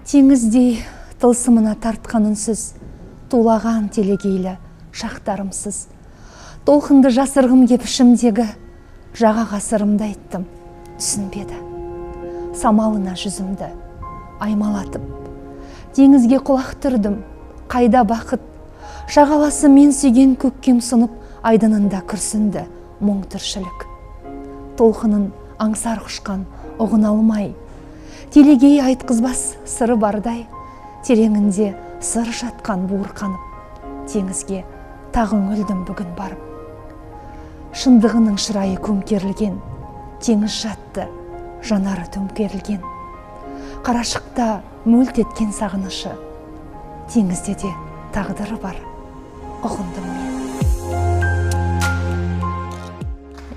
Теңіздей тылсымына тартқан үнсіз, тулаған телегейлі шақтарымсыз. Толқынды жасырғым кеп ішімдегі, жағаға сырымды айттым, түсінбеді. Самалына жүзімді аймалатып, теңізге құлақ түрдім, қайда бақыт. Шағаласы мен сүйген көккем сұнып, айдынында күрсінді мұң тіршілік. Толқынын аңсар құшқан ұғына алмай, телегей айтқызбас сыры бардай, тереңінде сыр жатқан буырқанып, теңізге тағы үңілдім бүгін барып. Шындығының шырайы көмкерілген, теңіз жатты, жанары төңкерілген. Қарашықта мөлт еткен сағынышы, теңізде де тағдыры бар, ұғындым мен.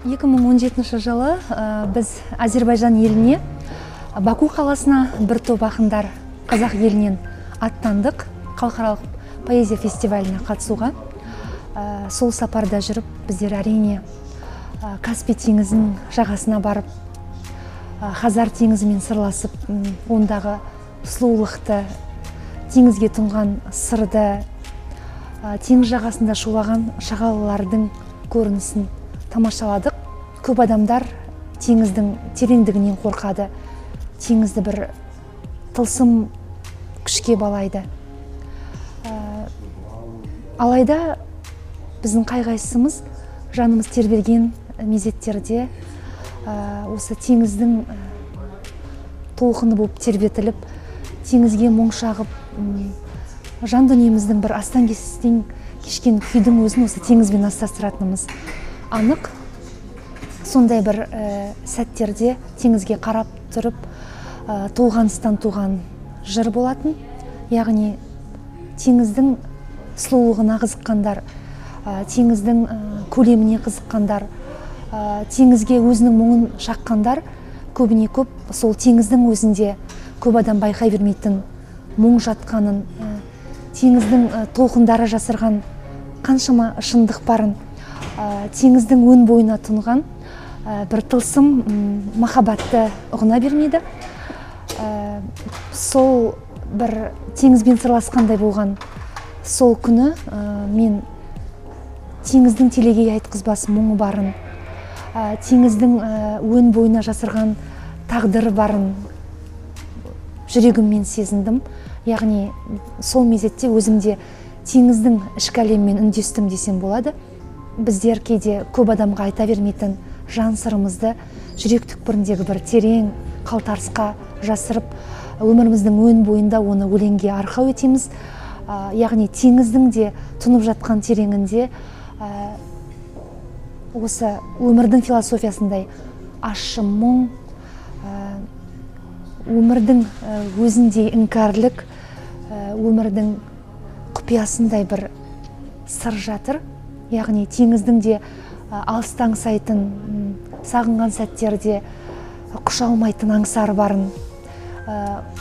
2017 жылы біз Әзербайжан еліне, Баку қаласына бір топ ақындар қазақ елінен аттандық, халықаралық поэзия фестиваліне қатысуға. Сол сапарда жүріп, біздер әрине Каспий теңізінің жағасына барып, Хазар теңізімен сырласып, ондағы сұлулықты, теңізге тұнған сырды, теңіз жағасында шулаған шағалалардың көрінісін тамашаладық. Көп адамдар теңіздің тереңдігінен қорқады, теңізді бір тылсым күшке балайды. Алайда біздің қай-қайсымыз жанымыз тербелген мезеттерде осы теңіздің толқыны болып тербетіліп, теңізге мұң шағып, жан дүниеміздің бір астан-кестен кешкен күйдің өзін осы теңізбен астастыратынымыз анық. Сондай бір сәттерде теңізге қарап тұрып, толғаныстан туған жыр болатын. Яғни теңіздің сұлулығына қызыққандар, теңіздің көлеміне қызыққандар, теңізге өзінің мұңын шаққандар көбіне көп сол теңіздің өзінде көп адам байқай бермейтін мұң жатқанын, теңіздің толқындары жасырған қаншама шындық барын, теңіздің өн бойына тұнған бір тылсым махаббатты ұғына бермейді. Сол бір теңізбен сырласқандай болған сол күні мен теңіздің телегей айтқызбас мұңы барын, теңіздің өн бойына жасырған тағдыры барын жүрегіммен сезіндім. Яғни сол мезетте өзімде теңіздің ішкі әлемімен үндестім десем болады. Біздер кейде көп адамға айта бермейтін жан сырымызды жүрек түкпіріндегі бір терең қалтарысқа жасырып, өміріміздің өн бойында оны өлеңге арқау етеміз. Яғни теңіздің де тұнып жатқан тереңінде осы өмірдің философиясындай ащы мұң, өмірдің өзіндей іңкәрлік, өмірдің құпиясындай бір сыр жатыр. Яғни теңіздің де алысты аңсайтын, сағынған сәттерде құша алмайтын аңсары барын,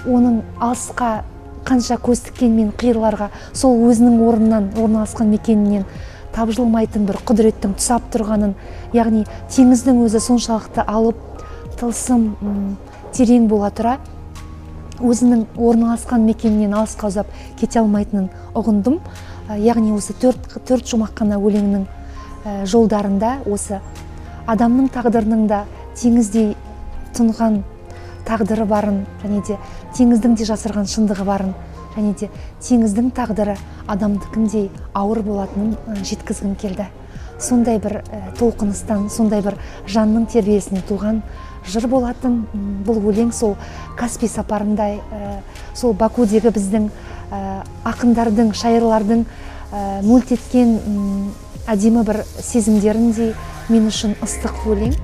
оның алысқа қанша көз тіккенмен қиырларға сол өзінің орнынан, орналасқан мекенінен тапжылмайтын бір құдіреттің тұсап тұрғанын, яғни теңіздің өзі соншалықты алып, тылсым, терең бола тұра, өзінің орналасқан мекенінен алысқа ұзап кете алмайтынын ұғындым. Яғни осы төрт шумақ қана өлеңнің жолдарында осы адамның тағдырының да теңіздей тұнған тағдыры барын, және де теңіздің де жасырған шындығы барын, және де теңіздің тағдыры адамдікіндей ауыр болатынын жеткізгім келді. Сондай бір толқыныстан, сондай бір жанның тербелісінен туған жыр болатын. Бұл өлең сол Каспий сапарындай, сол Бакудегі біздің ақындардың, шайырлардың мөлт еткен әдемі бір сезімдеріндей мен үшін ыстық өлең.